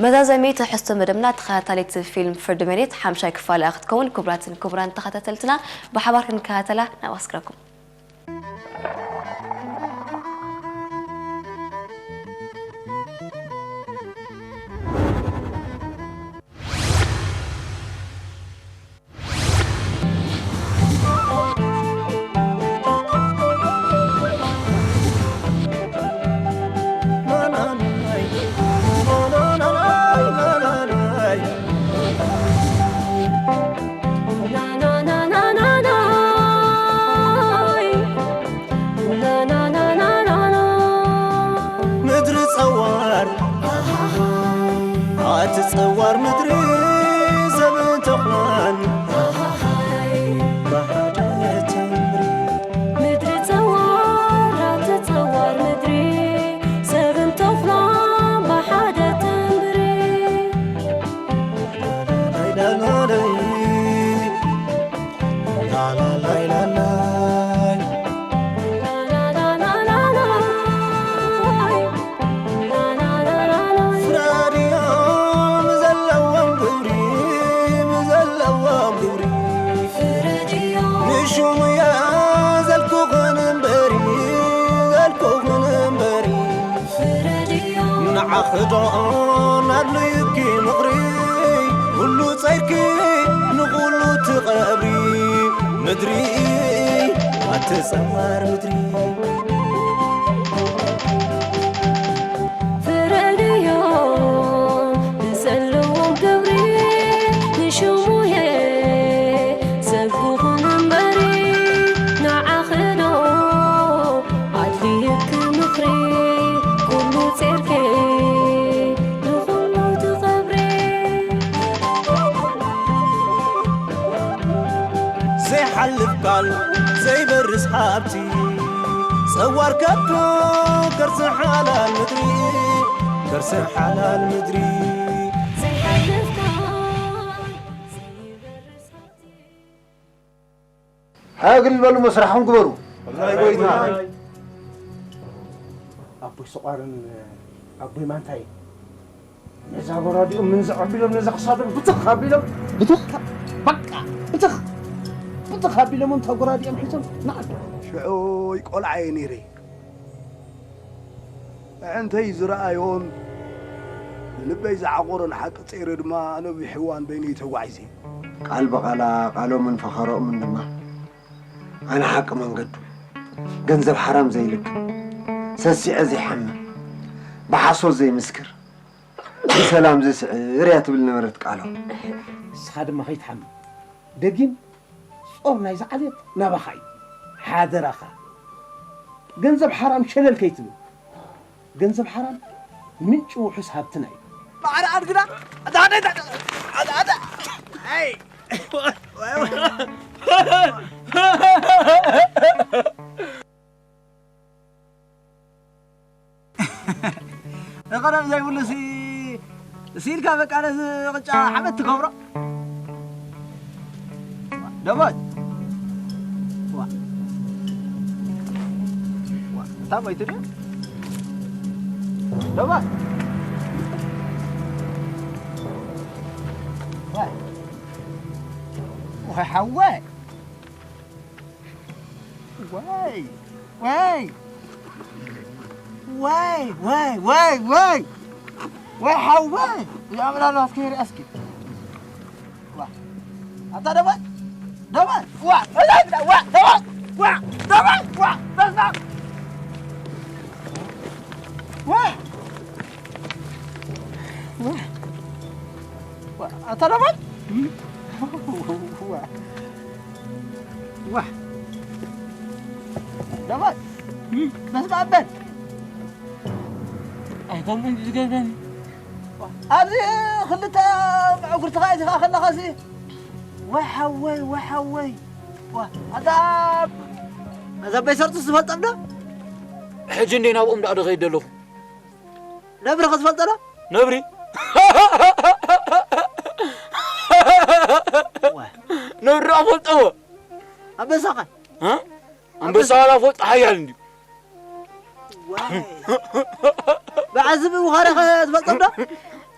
መዛዘሚ ትሕዝቶ መደብና ተኸታታሊት ፊልም ፍርዲ መሬት ሓምሻይ ክፋል ክትከውን፣ ክቡራትን ክቡራን ተኸታተልትና ብሓባር ክንከታተላ ናብ ኣስክረኩም። ምድሪ ጸዋር ኣቲ ጸዋር ምድሪ ሰብን ተኽላን ብሓደ ተንብሪ። ምድሪ ጸዋር ኣቲ ጸዋር ምድሪ ሰብን ተኽላን ብሓደ ተንብሪ። ንዓኽዶ ናድልዩኪ ምኽሪ ኩሉ ጸይርኪ ንኹሉ ትቐብሪ ምድሪ ኣቲ ጸዋር ምድሪ ፍረድዮም ንዘለዎም ክብሪ ንሽሙየ ሰብ ክኹን እምበሪ ንዓኽዶ ኣድልዩኪ ምኽሪ ኩሉ ጼርኪ ንኹሉ ትቐብሪ ዘይሓልፍ ቃል ዘይበርስ ሃብቲ ጸዋር ከብቶ ከርሲ ሓላል ምድሪ ከርሲ ሓላል ምድሪ ዘይሓልፍ ቃል ዘይበርስ ሃብቲ ሃግል በሉ መስራሕኩም ግበሩ። ኣቦይ ሰቋርን ኣቦይ ማንታይ ነዛ ጎራዲኦም ምን ዘቐቢሎም ነዛ ክሳዶም ብትኽ ኣቢሎም ብትኽ በቃ ብትኽ ብትኽ ኣቢሎም እንታ ጎራዲኦም ሒዞም ንዓዱ። ሽዑ ቆልዓ እየ ነይረ። ኣዒንተይ ዝረኣዮን ንልበይ ዝዓቖሮን ሓቂ ጸይረ ድማ ኣነ ብሕዋን በይነይ ተጓዒዘ። ቃል ብቓላ ቃሎምን ፈኸረኦምን ድማ ኣነ ሓቂ መንገዱ ገንዘብ ሓራም ዘይልክም ሰሲዐ ዘይሓምም ብሓሶት ዘይምስክር ብሰላም ዝስዕር እያ ትብል ነበረት ቃሎም። ንስኻ ድማ ከይትሓምም ደጊም ጾር ናይዛ ዓሌት ናባኻ እዩ። ሓደራኻ ገንዘብ ሓራም ሸለል ከይትብል። ገንዘብ ሓራም ምንጪ ውሑስ ሃብትና እዩ። ማዕረ ኣድግዳ ኣዳዳ ኣዳዳ ኣይ ቀደም ዘይብሉ ሲ ሲልካ በቃ ነዚ ቅጫ ሓመድ ትገብሮ ደሞዝ እታ ሞይቱ ድዩ ደሞዝ ወይ ሓወይ ወይ ወይ ወይ ወይ ወይ ወይ ወይ ሓወይ እዚኣ ምናልባት ከይሪኣ እስኪ ኣታ ደባይ ደባይ ዋ ደባይ ዋ ደባይ ዋ ደባይ ዋ በስመ ኣብ ዋ ዋ ኣታ ደባይ ዋ ዋ ደባይ በስመ ኣብ በል ኣይኮንኩን ዝገርመኒ ኣብዚ ክልተ ምዕጉርትኻ ኢኻ ከለኻሲ ወይ ሓወይ ወይ ሓወይ ኣታ ነዛ በይ ሰርጡስ ትፈልጦም ዶ ሕጂ እንዴ ናብኦም ዳኣ ዶ ከይድ ኣለኹ ነብሪ ኸ ትፈልጦ ዶ ነብሪ ነብሪ ዳኣ ፈልጠዎ ኣንበሳ ኸ ኣንበሳ ዋላ ፈልጦ ሓያል እንድዩ በዓል ዝብኢ ውኻርያ ኸ ትፈልጦም ዶ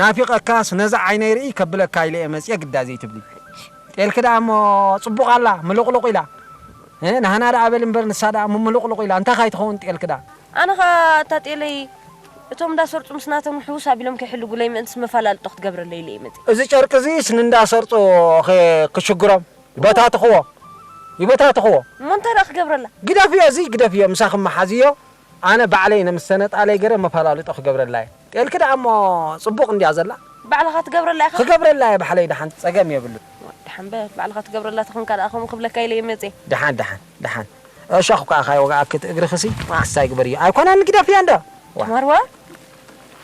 ናፊቐካስ ነዛ ዓይነይ ርኢ ከብለካ ኢለ እየ መጽየ ግዳ ዘይትብሊ። ጤልኪ ደኣ እሞ ጽቡቕ ኣላ፣ ምሉቕሉቕ ኢላ። እ፣ ናህና ደኣ በል እምበር ንሳ ደኣ ምሉቕሉቕ ኢላ። እንታይ ካይትኸውን ጤልኪ ደኣ? ኣነ ኸኣ እታ ጤለይ እቶም እንዳ ሰርጹ ምስ ናቶም ሕውስ ኣቢሎም ከይሕልጉለይ ምእንትስ መፋላልጦ ክትገብረለይ ኢለ እየ መጽየ። እዚ ጨርቂ እዚስ ንእንዳ ሰርጹ ኸ-፣ ክሽግሮም? ይበታትኽዎ። ይበታትኽዎ። እሞ እንታይ ደኣ ክገብረላ? ግደፍዮ፣ እዚ ግደፍዮ፣ ምሳኺ መሓዝዮ። ኣነ ባዕለይ ነምሰነጣለይ ገረ መፋላልጦ ክገብረላ እየ። ጤልኪ ደኣ እሞ ጽቡቕ እንድያ ዘላ። ባዕልኻ ትገብረላ ኢኻ? ክገብረላ እየ ባዕለይ፣ ደሓን ጸገም የብሉን። ደሓን በል፣ ባዕልኻ ትገብረላ ተኾንካ ደኣ ከምኡ ክብለካ ኢለ እየ መጽየ። ደሓን፣ ደሓን፣ ደሓን። እሾኽ እኳ ኢኻ ይወግኣኪ፣ እቲ እግርኽሲ ክሳይ ግበርዮ። ኣይኮነን፣ ግደፍዮ እንዶ። ዋ። ትማርዋ?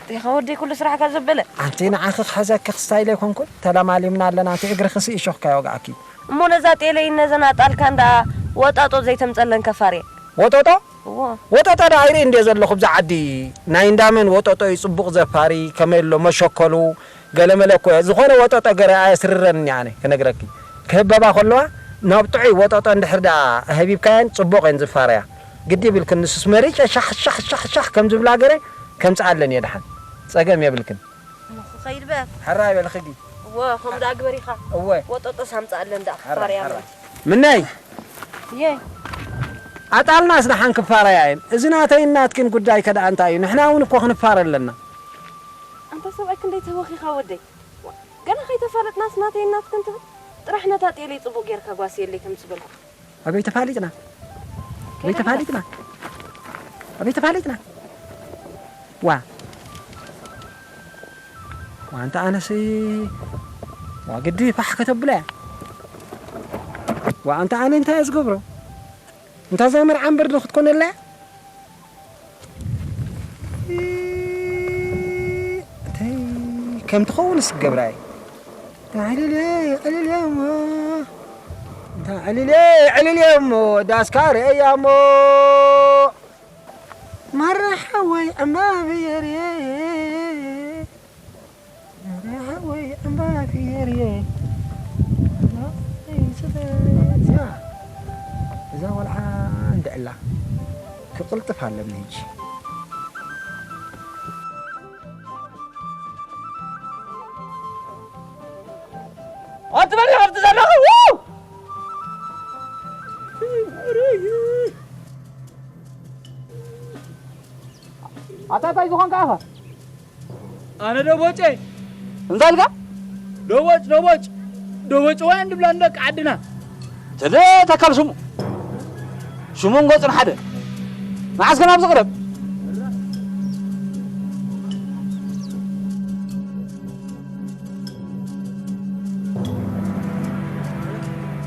እቴኻ ወደይ ኩሉ ስራሕካ ዘበለ። ኣንቲ ንዓኺ ክሕዘኪ ክስታይ ኢለ ኣይኮንኩን፣ ተለማሊምና ኣለና፣ እቲ እግርኽሲ እሾኽካ ይወግኣኪ። እሞ ነዛ ጤለይን ነዘን ኣጣልካን ደኣ ወጣጦ ዘይተምጸለን ከፋርየ። ወጠጦ? እዎ። ወጠጦ ደኣ ኣይርኢ እንድየ ዘለኹ፣ ብዛ ዓዲ ናይ እንዳመን ወጠጦ እዩ ጽቡቕ ዘፋሪ፣ ከመይ ኣሎ መሸከሉ፣ ገለመለ እኮ እየ። ዝኾነ ወጠጦ ገረ ኣየስርረን እየ ኣነ፣ ክነግረኪ። ክህበባ ከለዋ ናብ ጥዑይ ወጠጦ እንድሕር ደኣ ኣህቢብካየን ጽቡቕ እየን ዝፋረያ። ግዲ ይብልክን፣ ንሱስ መሪጨ ሻሕ፣ ሻሕ፣ ሻሕ፣ ሻሕ ከም ዝብላ ገረ ከምጽኣለን እየ ደሓን። ጸገም የብልክን። እሞ ክኸይድ በ። ሕራይ በል ኽጊ። እወ፣ ከምኡ ደኣ ግበር ኢኻ። እወ። ወጠጦስ ኣምጽኣለን ደኣ ሕራይ፣ ክፋረያ ሕራይ። ማለት እዩ። ምነይ? እየ። ኣጣልናስ ደሓን ክፋረያ እየን። እዚ ናተይን ናትክን ጉዳይ ከ ደኣ እንታይ እዩ? ንሕና እውን እኮ ክንፋረ ኣለና። ኣንታ ሰብኣይ ክንደይ ተወኺኻ ወደይ። ገና ከይተፋለጥናስ ናተይን ናትክን ትብል። ጥራሕ ነታ ጤለይ ጽቡቕ ጌርካ ጓስየለይ ከም ዝበልኩ። ኣበይ ተፋሊጥና? ኣበይ ተፋሊጥና? ኣበይ ተፋሊጥና? ዋ። ዋ፣ ኣንታ ኣነስ፣ ዋ፣ ግዲ ፋሕ ከተብላ እያ። ዋ፣ ኣንታ ኣነ እንታይ እየ ዝገብሮ? እንታ እዛ መርዓ እምበር ዶ ክትኮነላ እያ? እተይ፣ ከም ትኸውንስ ክገብራ እየ። ዕልልየ፣ ዕልልየ እሞ፣ እንታ ዕልልየ፣ ዕልልየ እሞ፣ ዳስካ ርእያ እሞ፣ ማራ ሓወይ ዕምባብየርየ፣ ማራ ሓወይ ዕምባብየርየ፣ እዛ፣ እዛ ቆልዓ እንድዕላ ክቕልጥፍ ኣለኒ ሕጂ። ኣትበል ካብቲ ዘለኹ። ኣታ እንታይ ዝኾንካ ኢኻ? ኣነ ደቦጨ። እንታይ ኢልካ? ደቦጭ፣ ደቦጭ። ደቦጭ ዋይ እንድብላ ንደቂ ዓድና። ትለ ተካል ሽሙ። ሽሙን ገጹን ሓደ። መዓስ ከ ናብዚ ቅረብ?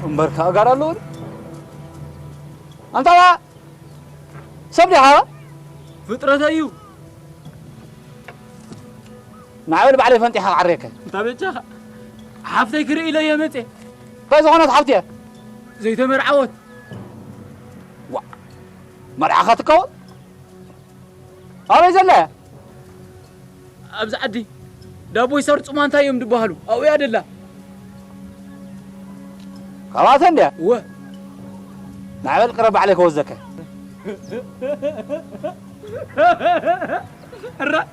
እምበርካ ኣጋር ኣለዎ። ኣንታ ሰብ ዲኻ? ፍጥረት እዩ። ንዓበል ባዕለይ ፈንጢኻ ክዓርየከ። እንታ በጃኻ ሓፍተይ ክርኢ ኢለ እየ መጽየ። እንታይ ዝኾነት ሓፍቲ እያ? ዘይተመርዓወት። ዋ፣ መርዓኻ ትካወት? ኣበይ ዘላ እያ? ኣብዚ ዓዲ ዳቦይ ሰርጹማ እንታይ እዮም ዝበሃሉ? ኣብኡ እያ ደላ። ካብኣተን ድያ? እወ። ንዓበል ቅረብ ባዕለይ ከወዘከ። እራይ።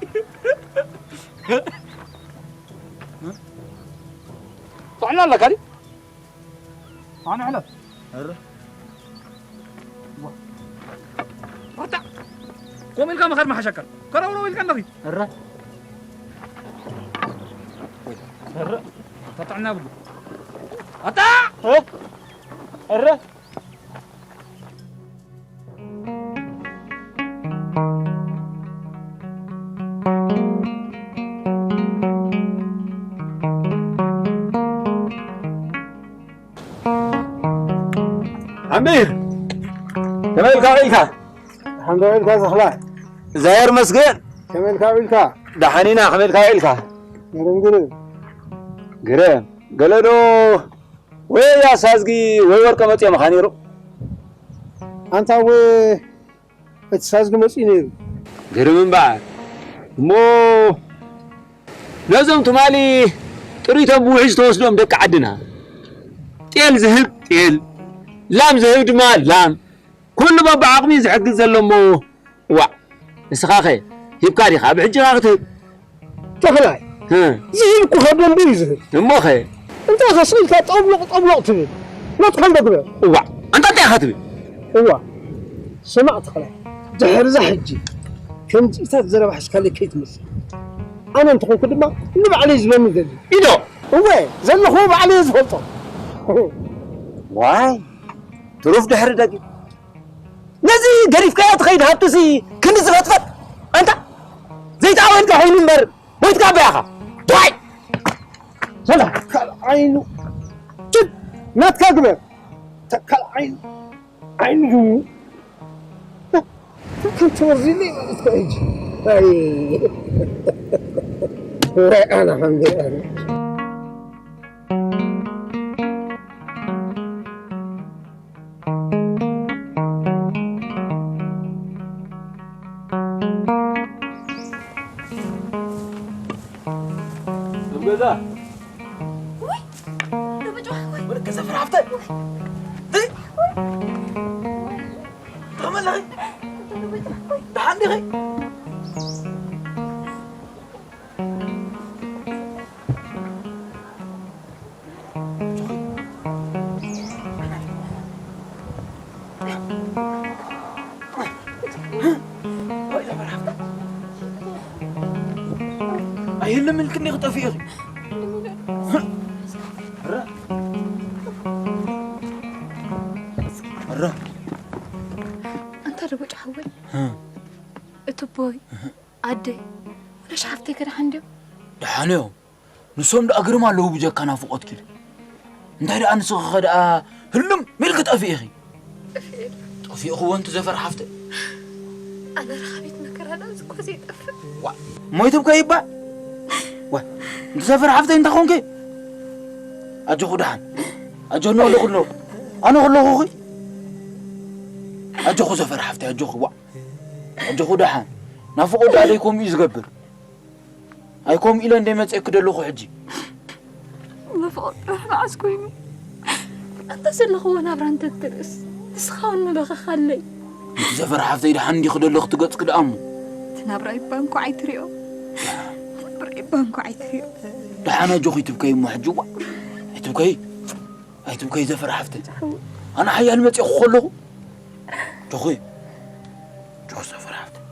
ጥዕና ኣለካ ድዩ? ኣነ ሕለፍ። እረ። ዋ። ኣታ። ከምኡ ኢልካ ምኻድ መሓሸካ። ከረውረው ኢልካ ኣለኺ። እረ። እረ። ኣታ ጥዕና ብሉ። ኣታ። እ? እረ። ዓሚር፣ ከመይ ኢልካ ውዒልካ? ሓምዶ ኢልካ ዝኽላ። እግዚኣብሔር ይመስገን። ከመይ ኢልካ ውዒልካ? ደሓን ኢና፣ ከመይ ኢልካ ውዒልካ? ግርም፣ ግርም። ግርም። ገለ ዶ ወይ ኣሳዝጊ ወይ ወርቀ መጽዮ ምኻ ነይሩ። ኣንታ ወ-፣ እቲ ሳዝጊ መጽዩ ነይሩ። ግርም እምበኣር። እሞ ነዞም ትማሊ ጥሪቶም ብውሕጅ ተወስዶም ደቂ ዓድና፣ ጤል ዝህብ ጤል፣ ላም ዝህብ ድማ ላም፣ ኩሉ በብዓቕሚ ዝሕግዝ ዘሎ እሞ፣ ዋዕ፣ ንስኻኸ ሂብካ ዲኻ? ብሕጂ ኸኣ ክትህብ? ተኽላይ፣ ዝህብ እኮ ካብ ደንቡ እዩ ዝህብ። እሞ ኸ? እንታይ ከ ስኢልካ ጠብሎቕ ጠብሎቕ ትብል? ናትካ እንዶ ግበር። እዋ፣ ኣንታ እንታይ ኢኻ ትብል? እዋ፣ ስማዕ ተኽላይ፣ ድሕርዛ ሕጂ ከምዚታት ዘረባ ሒዝካለይ ከይትመጽእ። ኣነ እንተኾንኩ ድማ ንባዕለይ ዝበኒ ደሊ። ኢዶ! እወ፣ ዘለኹዎ ባዕለይ እየ ዝፈልጦ። ዋይ፣ ትሩፍ ድሕሪ ደጊም። ነዚ ገዲፍካዮ ትኸይድ ሃብትሲ ክንዲ ዝፈጥፈጥ። ኣንታ ዘይተኣወንካ ኮይኑ እምበር፣ ሞይትካ ኣባይ ኢኻ። ትዋይ! ሰላም። ካልእ ዓይኑ። ጭድ! ናትካ ግበር። ተካል ዓይኑ። ዓይኑ ድሙ። ተካል ተወርዚኒ ማለት እኮ ሕጂ። ኣይ። ወይ ኣነ ሓምድ ኣነ። ገዛ ውይ፣ ደበጫ፣ ወይ። ወደ ከሰፈር ሃፍተ። ወይ። ተይ። ወይ። ተመላኺ። ደበጫ፣ ወይ። ደሓን ዲኺ? ኣይህልም ኢልክኒ ክጠፍእ ኢኺ። ረ። ረ። ኣንታ ደቦጭ ሓወይ፣ እ። እቲ ቦይ፣ ኣደይ፣ ወለሽ ሓፍተይ ከ ደሓን ድዮም? ደሓን እዮም። ንሶም ደኣ ግርም ኣለዉ ብጀካ ናፍቖት ኪድ። እንታይ ደኣ ንስኺ ኸ ደኣ ህልም ኢልኪ ጠፊእኺ? ጠፊእኽዎ እንቲ ዘፈር ሓፍተ። ኣነ ረኻቢት መከራ ደኣ ዝኮ ዘይጠፍእ። ዋ፣ ሞይትም ከ ይባል? ዋ፣ እንቲ ዘፈር ሓፍተ እንታይ ኾንኪ? ኣጆኹ ደሓን። ኣጆ፣ ኣነ ኣለኹ ኣለኹ። ኣነ ከለኹኺ። ኣጆኹ ዘፈር ሓፍተ፣ ኣጆኹ። ዋ፣ ኣጆኹ ደሓን። ናፍቖት ደኣ ደይ ከምኡ እዩ ዝገብር። ኣይ ከምኡ ኢለ እንደ መጸእክ ደለኹ ሕጂ። ናፍቖት ጥራሕ መዓስ ኮይኑ? ኣንታ ዘለኽዎ ናብራ እንተትርእስ፣ ንስኻ እውን ምበኸኻለይ። ዘፈር ሓፍተይ ደሓን እንዲኺ ደለኹ ትገጽክ ደኣ እሞ። እቲ ናብራይ እባ እንኳዕ ኣይትሪኦ። እቲ ናብራይ እባ እንኳዕ ኣይትሪኦ። ደሓን ኣጆኺ ኣይትብከይ እሞ ሕጂ እዋ። ኣይትብከይ። ኣይትብከይ ዘፈር ሓፍተይ። ኣነ ሓያል መጺእኹ ከለኹ። ጆኺ። ጆኺ ዘፈር ሓፍተይ።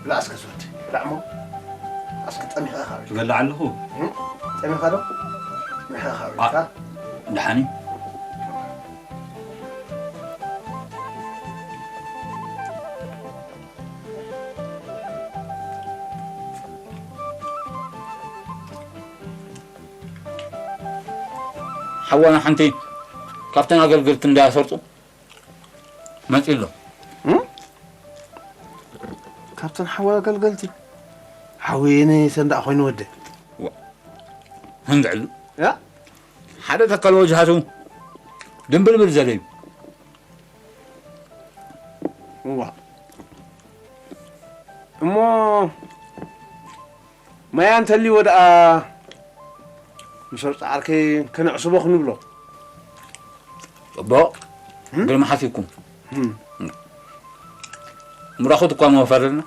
ብላዕ እስከ ስወድ፣ ብላዕ እሞ። ኣስከ ጠሚኻ ኢኻ። ትበልዕ ኣለኹ። እም? ጠሚኻ ዶ? ጠሚኻ ኢኻ። ኣ፣ ደሓን እዩ። ሓዋና ሓንቲ ካብተን ኣገልገልቲ እንዳሰርጡ መጺኡ ኣሎ። እም? ካብተን ሓዋ ኣገልገልቲ? ሓወየነ ሰንዳእ ኮይኑ ወደ። ዋ። ህንድዕሉ። ያ? ሓደ ተካል ወጅሃቱ ድምብልብል ዘለዩ። እዋ። እሞ ማያ እንተልይዎ ደኣ ምስ ርጽዓርከይ ከነዕስቦ ክንብሎ። ጽቡቕ። እም? ግርማ ሓሲብኩም። እም። ምራኹት እኳ መወፈረና።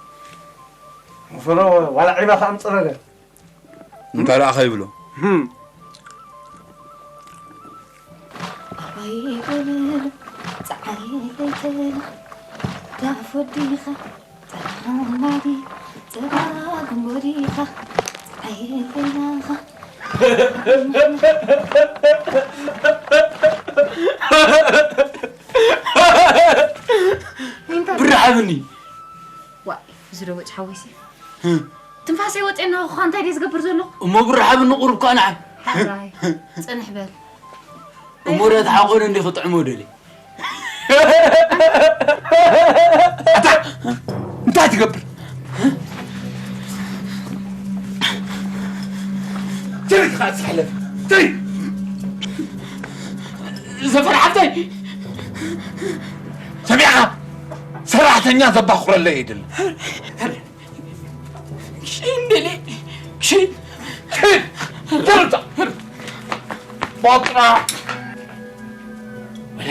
መፈረ ዋላ ዒባ ከኣ ምጽረገ። እንታይ ደኣ ከይብሎ? እም። ኣባይ በል፣ ጸዓይ ለይተን፣ ዳፍ ወዲኻ፣ ጸሓይ ማዲ፣ ጸባ ጉንቦ ዲኻ፣ ጸዓይ ለይናኻ። እንታይ? ብርሃብኒ። ዋ፣ እዚ ዶ ወጭ ሓወይሲ? ህም። እቲ ትንፋሰይ ወፂና እኳ እንታይ ድየ ዝገብር ዘለኹ? እሞ ብርሓብ ንቑር እኳ ንዓም። ሓራይ ፅንሕ በል። እሞ ዳ ተሓቆነ እንዲ ክጥዕሞ ደሊ። ኣታ እንታይ ትገብር? ትሪ ክዓ ዝሓለፍ ትሪ ዘፈር ሓፍተይ ሰሚዕኻ ሰራሕተኛ ዘባኹረለይ ይድል። ክሽይ እንደሊ ክሽይ ተርታ ቦጥራ ወለ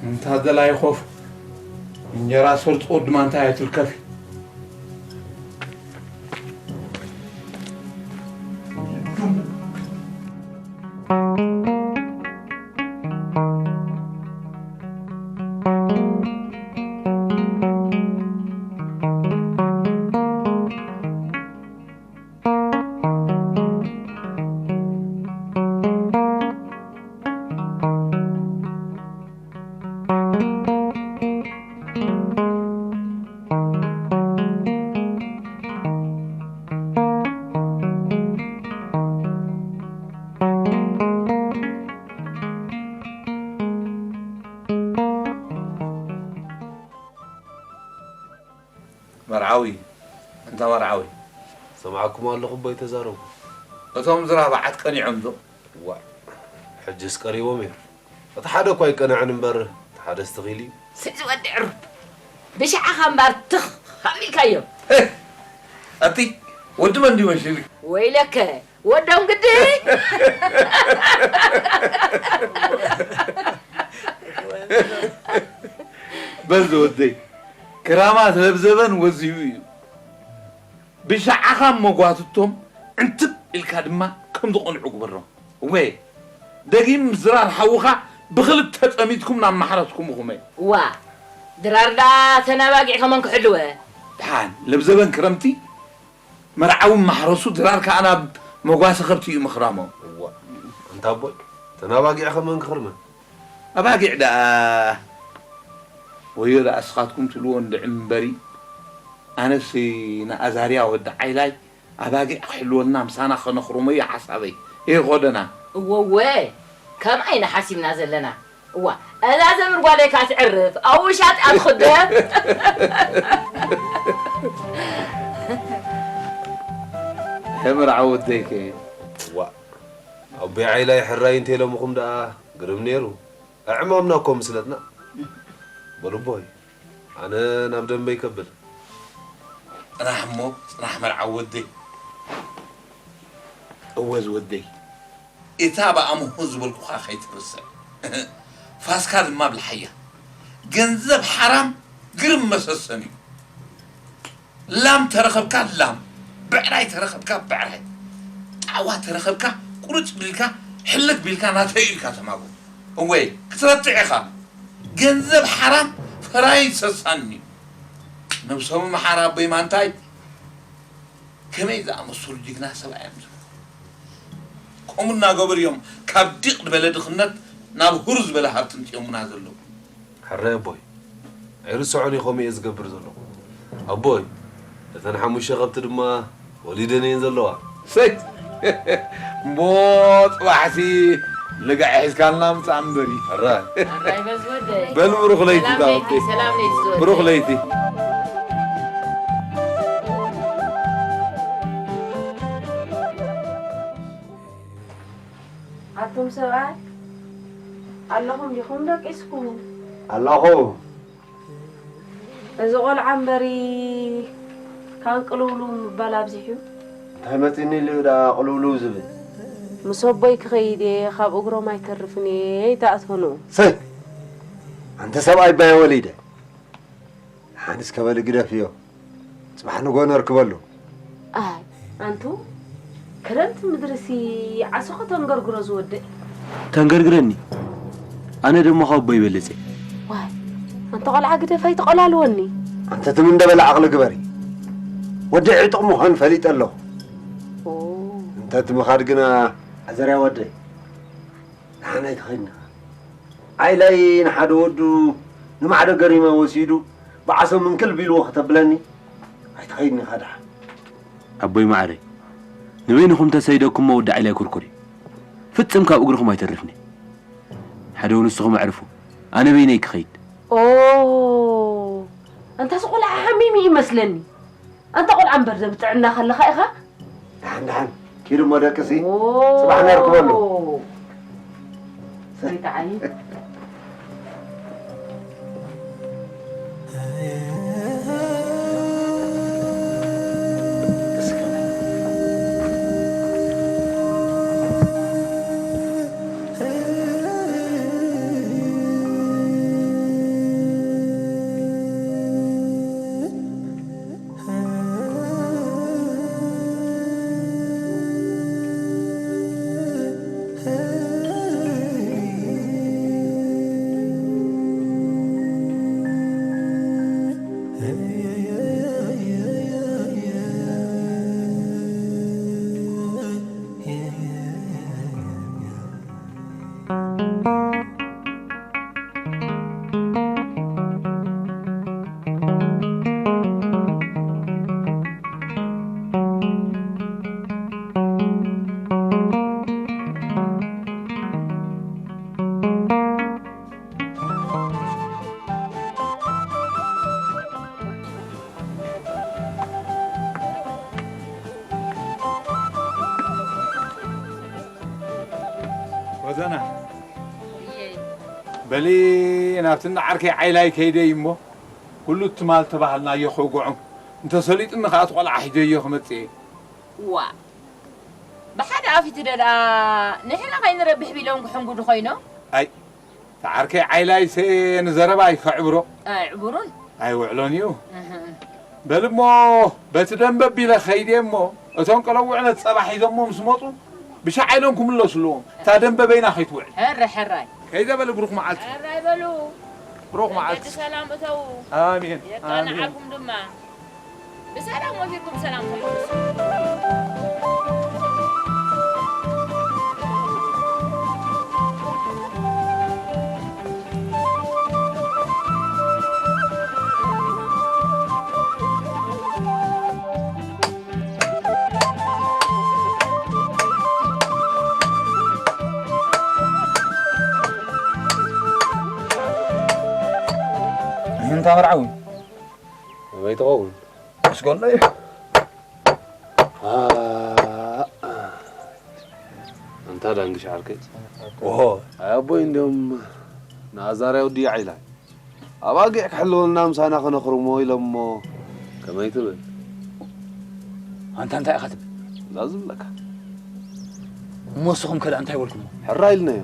እንታ ዘላይ ኾፍ እንጀራ ሰርጾ ድማ እንታይ ኣይትርከፊ መርዓዊ፣ እንታ መርዓዊ። ሰማዕኩም ኣለኹ እቦይ ተዛረቡ። እቶም ዝራብዓት ቀኒዖም ዶ? ዋእ፣ ሕጅስ ቀሪቦም እዮም። እቲ ሓደ እኳ ኣይቀንዐን እምበር፣ እቲ ሓደስ ትኺል እዩ። ስዚ ወዲ ዕሩብ፣ ብሽዓኻ እምበር ትኽ ኣቢልካዮ። ኣቲ ወዲ መን ድዩ መሲሉ? ወይለከ ወዶም ግዲ። በል ዝወደይ፣ ክራማት ለብዘበን ወዝዩ እዩ። ብሻዕኻ መጓትቶም ዕንትብ ኢልካ ድማ ከም ዝቐንዑ ግበሮም። እወ፣ ደጊም ምስ ድራር ሓውኻ ብኽልተ ጸሚድኩም ናብ ማሕረስኩም ኢኹመ። እዋ፣ ድራር ደኣ ተን ኣባጊዕ ከመን ክሕልወ? ደሓን፣ ለብዘበን ክረምቲ መርዓዊ ማሕረሱ ድራር ከኣ ናብ መጓሰ ከብቲ እዩ ምኽራሞ። እዋ፣ ኣንታ ኣቦይ፣ ተን ኣባጊዕ ከመን ክኽርመን? ኣባጊዕ ደኣ ወዮ ደኣ እስኻትኩም ትብልዎ እንድዒ እምበሪ፣ ኣነስ ንኣዛርያ ወዲ ዓይላይ ኣባጊዕ ክሕልወልና ምሳና ከነኽርሞ እዩ ሓሳበይ። እየ ኾደና። እወወ፣ ከምኣ ኢና ሓሲብና ዘለና። እዋ፣ እዛ ዘምር ጓለይ ከኣ ትዕርፍ፣ ኣብ ውሻጥ እያ ትኽደም። ሕምር ዓወደይከ። እዋ፣ ኣቦይ ዓይላይ ሕራይ እንተ ኢሎምኹም ደኣ ግርም ነይሩ። ኣዕማምና እኮ ምስለትና። በሉ ኣቦይ፣ ኣነ ናብ ደንበይ ከብል። ጽናሕ እሞ ጽናሕ መርዓዊ ወደይ። እወ ዝወደይ። እታ ብኣምሆ ዝበልኩኻ ከይትርስዕ። ፋስካ ድማ ብልሓያ። ገንዘብ ሓራም ግርም መሰሰን እዩ። ላም ተረኸብካ ላም፣ ብዕራይ ተረኸብካ ብዕራይ፣ ጣዋ ተረኸብካ ቁርጭ ቢልካ ሕልክ ቢልካ ናተይ ኢልካ ተማጎ። እወይ ክትረትዕ ኢኻ። ገንዘብ ሓራም ፈራይ ሰሳኒ። ነብሶም መሓር ኣቦይ ማንታይ ከመይ ዝኣመሰሉ ጅግና ሰብኣይ እዮም። ከምኡ እናገበሩ እዮም ካብ ዲቕ ዝበለ ድኽነት ናብ ሁር ዝበለ ሃብቲ ምፅኦምና ዘለዉ። ሕራይ ኣቦይ፣ ኣይርስዖን እየ ከምኡ እየ ዝገብር ዘለኹ። ኣቦይ፣ እተን ሓሙሽተ ከብቲ ድማ ወሊደን እየን ዘለዋ። ሰይ! እምቦ ጽባሕሲ ልግዐ ሒዝካልና ምጻእ እምበሪ። ሕራይ። ሕራይ በል ዝወደይ። በል ብሩኽ ለይቲ ሰላም ለይቲ፣ ታወቂ። ሰላም ለይቲ ዝወደይ። ብሩኽ ለይቲ። ኣቱም ሰብኣይ ኣለኹም ዲኹም ደቂስኩም? ኣለኹ። እዚ ቆልዓ እምበሪ ካን ቅልውልው ምባል ኣብዚሑ። እንታይ መፂኒ ኢሉ ደኣ ቅልውልው ዝብል? ምስ ኣቦይ ክኸይድ እየ፣ ካብ እግሮም ኣይተርፍን እየ፣ ኣይትኣትወኑ። ሰይ! ኣንቲ ሰብኣይ ባየ ወሊደ። ሓንስ ከበሊ ግደፍዮ። ጽባሕ ንጎ ነርክበሉ። ኣይ ኣንቱ ክረምቲ ምድርሲ ዓሶ ከተንገርግሮ ዝወድእ። ተንገርግረኒ ኣነ ደሞ ካብ ኣቦይ ይበልጽ እየ። ዋይ ኣንተ ቆልዓ ግደፍ ኣይትቆላልወኒ። ኣንተ ትም እንደበለ ዓቕሊ ግበሪ። ወዲ ዕጡቕ ምዃን ፈሊጠ ኣለኹ። ኦ እንተ እቲ ምኻድ ግና ኣዘርያ ወደይ ንሓና ኣይትኸድኒ ኢኻ። ዓይላይ ንሓደ ወዱ ንማዕዶ ገሪማ ወሲዱ ብዓሶ ምንክል ቢልዎ ከተብለኒ ኣይትኸይድኒ ኢኻ ደሓን። ኣቦይ ማዕረይ፣ ንበይንኹም ተሰይደኩሞ ወዲ ዓይላይ ኩርኩር እዩ። ፍጽም ካብ እግርኹም ኣይተርፍኒ። ሓደ ንስኹም ኣዕርፉ፣ ኣነ በይነይ ክኸይድ። ኦ፣ ኣንታ እዚ ቆልዓ ሓሚሙ እዩ መስለኒ። ኣንታ ቆልዓ እምበር ዘብጥዕና ከለኻ ኢኻ። ደሓን ደሓን፣ ኪዱ እሞ ደቅሲ፣ ኦ። ጽባሕ ነርክበሉ። ሰይጣዓይ። ወዘና። እየይ። በሊ ናብቲ እንዳ ዓርከይ ዓይላይ ከይደ እዩ እሞ፣ ኩሉ ትማል ተባህልናዮ ከውግዖም። እንተሰሊጡኒ ከኣ እቲ ቆልዓ ሒጀዮ ክመጽእ እየ። ዋ። ብሓደ ኣፍ ይትደልኣ፣ ንሕና ከይንረብሕ ቢሎም ክሕንጉዱ ኮይኖም። ኣይ፣ እቲ ዓርከይ ዓይላይሰ ንዘረባይ ከዕብሮ። ኣይዕብሩን። ኣይውዕሎን እዩ። እህ። በል እሞ፣ በቲ ደንበ ቢለ ኸይደ እሞ፣ እቶም ቀለውዕ ነቲ ጸባ ሒዞሞ ምስ መጹ፣ ብሻዕ ኢሎም ክምለሱ ኣለዎም። እታ ደንበ በይና ከይትውዕል። ሕራይ፣ ሕራይ። ከይደ በል፣ ብሩኽ መዓልቲ። ሕራይ በሉ። ብሩኽ መዓልቲ። መንገዲ ሰላም እተዉ። ኣሜን፣ ኣሜን። የቃንዓኩም ድማ። ብሰላም ወፊርኩም ብሰላም ተመለሱ። እንታ መርዓዊ። ከመይ ትኸውን? ምስጎና እዩ። ኣ-፣ ኣንታ ዳንግሽ ዓርከይ። ኦሆ። ኣይ ኣቦይ እንዲዮም ንኣዛርያ ወዲ ዓይላ። ኣባጊዕ ክሕልወልና ምሳና ክነኽርሞ ኢሎሞ። ከመይ ትብል? ኣንታ እንታይ ኢኻ ትብል? እዛ ዝብለካ። እሞ ንስኹም ከ ደኣ እንታይ በልኩሞ? ሕራይ ኢልናዮ።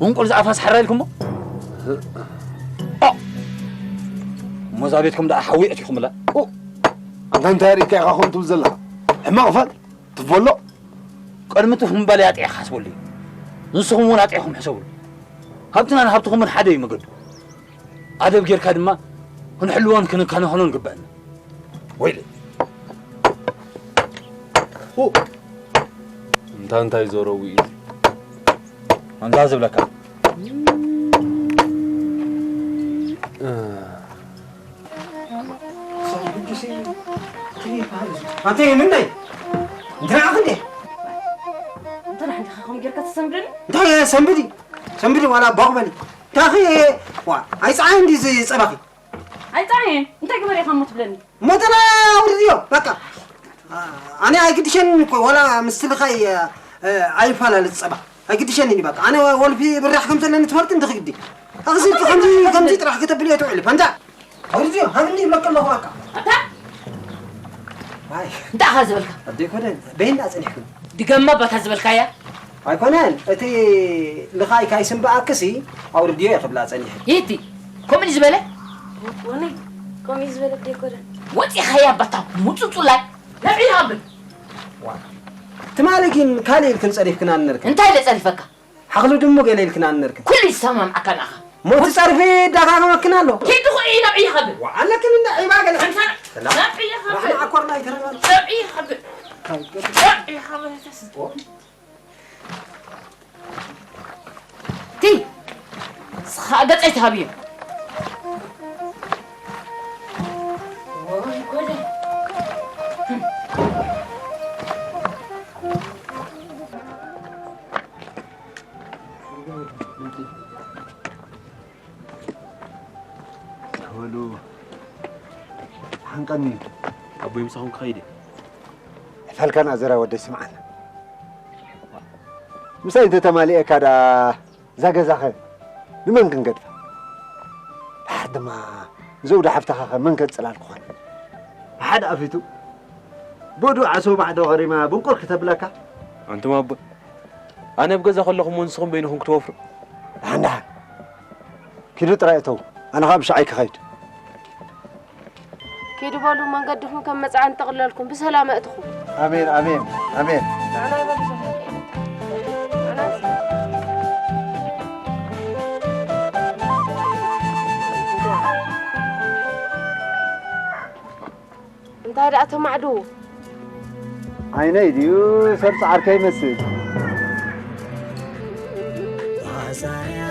እንቁል ዝኣፋስ ሕራይ ኢልኩሞ? ኦ! እሞ እዛ ቤትኩም ደኣ ሓዊ ኣእቲኹምላ። ኦ! ኣንታ እንታይ ርኢካ ኢኻ ከምኡ ትብል ዘለኻ? ሕማቕ ፋል፣ ትበሎ። ቅድሚ እቲ ምባል ኣጥዒኻ ሓስበሉ እዩ። ንስኹም እውን ኣጥዒኹም ሕሰብሉ። ሃብትናን ሃብትኹምን ሓደ እዩ መገዱ። ኣደብ ጌርካ ድማ ክንሕልዎን ክንከናኸኖን ይግበኣና። ወይለይ። ኡ! እንታ እንታይ ዘረቡ እዩ? ኣንታ ዝብለካ። ኣንተ ምንደይ? እንተ ንዓኽ እንዴ? እንተ ንሕንዲኻ ከምኡ ጌርካ ትሰምደኒ? እንታይ ሰንብዲ? ሰንብዲ ዋላ ቦቕ በሊ። ታኺ ዋ፣ ኣይፀዓይ እንዲ ዝፀባኺ። ኣይፀዓየን። እንታይ ግበር ኢኻ እሞ ትብለኒ? ሞተና ኣውርድዮ፣ በቃ። ኣነ ኣይግድሸንን እኮ፣ ዋላ ምስ ትልኻይ፣ እ፣ ኣይፈላለ ጸባ። ኣይግድሸንን እዩ፣ በቃ። ኣነ ወልፊ ብራሕ ከም ዘለኒ ትፈልጥ እንዲኺ ግዲ። ኣኽዚ ከምዚ፣ ከምዚ ጥራሕ ከተብልዮ ትውዕሊ፣ ፈንታ። ኣውርድዮ፣ ሃብኒ ይብለካ ኣለኹ፣ በቃ። ኣታ? ኣይ። እንታይ ኢኻ ዝበልካ? ኣደይ ኮነ፣ በይና ጸኒሕክን። ድገማ ባታ ዝበልካያ? ኣይኮነን፣ እቲ ልኻይ ካይስምበኣክሲ ኣውርድዮ እየ ክብላ ጸኒሐ። ይእቲ፣ ከምኡ ዝበለ? ወነይ፣ ከምኡ ዝበለ ደይኮነ። ወጺኻያ ባታ ሙጹጹላይ፣ ነብዒ ይሃብል። ዋ፣ ትማሊ ግን ካልእ ኢልክን ጸሪፍክን ኣነርክን። እንታይ ኢለ ጸሪፈካ? ሓኽሊ ድሙ ገለ ኢልክን ኣነርክን። ኩሉ ይሰማምዓካ ንኣኻ። ሞት ጸርፊ ይደጋገመክን ኣሎ። ኪድ ኹዒ ነብዒ ይሃብል። ዋ፣ ኣለክን እንዳ ዒባ ገለ። ሓንሳብ ሰላም። ነብዒ ይሃብል። ራሕና ኣኮርና ይተረፈና። ነብዒ ይሃብል። ነብዒ ይሃብል። ኦ። ቲ፣ ኸኣ ገጸይ ትሃብዮ። ወይ ጉድ። ተወሉ፣ ሓንቀኒ። ኣቦይ ምሳኹም ክኸይድ እየ። ሕፈልካን ኣዘራ ወደይ ስምዓን። ምሳይ እንተተማሊኤካ ደኣ እዛ ገዛኸ ንመን ክንገድፋ? ድሓር ድማ ንዘውዲ ሓፍትኻኸ መን ከጽላል ክኾን? ብሓደ ኣፊቱ ቦዱ ዓሶ ባዕዶ ኸሪማ ብንቁር ክተብለካ? ኣንቱም ኣቦይ፣ ኣነ ኣብ ገዛ ከለኹም ንስኹም በይንኹም ክትወፍሩ? ደሓን ደሓን። ኪዱ ጥራይ እተው። ኣነ ኸኣ ብሻዓይ ክኸይድ። ኪዱ በሉ፣ መንገድኹም ከም መጽዓ እንጠቕለልኩም፣ ብሰላም ኣእትኹም። ኣሜን፣ ኣሜን፣ ኣሜን። ንዓና ይበሉ፣ ንዓና። እንታይ ደኣ ተማዕድዉ? ዓይነይ ድዩ ሰብ ጻዕርከይ ይመስል? ኣዛርያ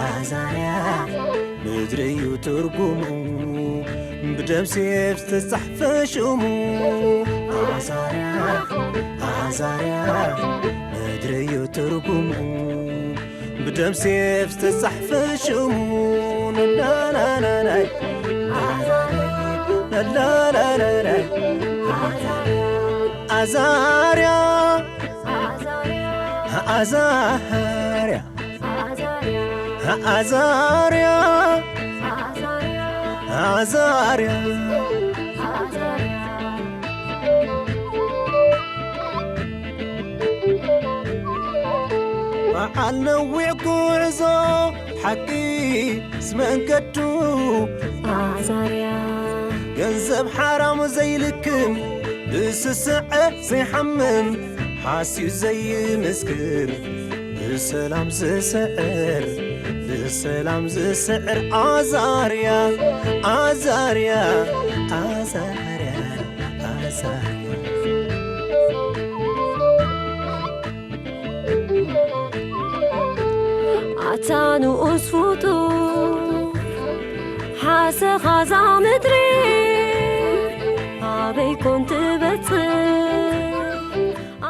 ኣዛርያ ምድሪ እዩ ትርጉሙ፣ ብደም ሴፍ ዝተጻሕፈ ሽሙ። ኣዛርያ ኣዛርያ ምድሪ እዩ ትርጉሙ፣ ብደም ሴፍ ዝተጻሕፈ ሽሙ። ላላላላይ፣ ላላላላይ። ኣዛርያ ኣዛርያ ኣዛርያ ኣዛርያ በዓል ነዊሕ ጉዕዞ ሓቂ ምስ መንገዱ ኣዛርያ ገንዘብ ሓራም ዘይልክም ብስስዐ ዘይሓምም ሓስዩ ዘይምስክር ብሰላም ዝስዕር ብሰላም ዝስዕር ኣዛርያ ኣዛርያ ኣዛርያ ኣዛርያ ኣታ ንኡስ ፍጡር ሓሰኻ እዛ ምድሪ ኣበይ ኮን ትበጽሕ?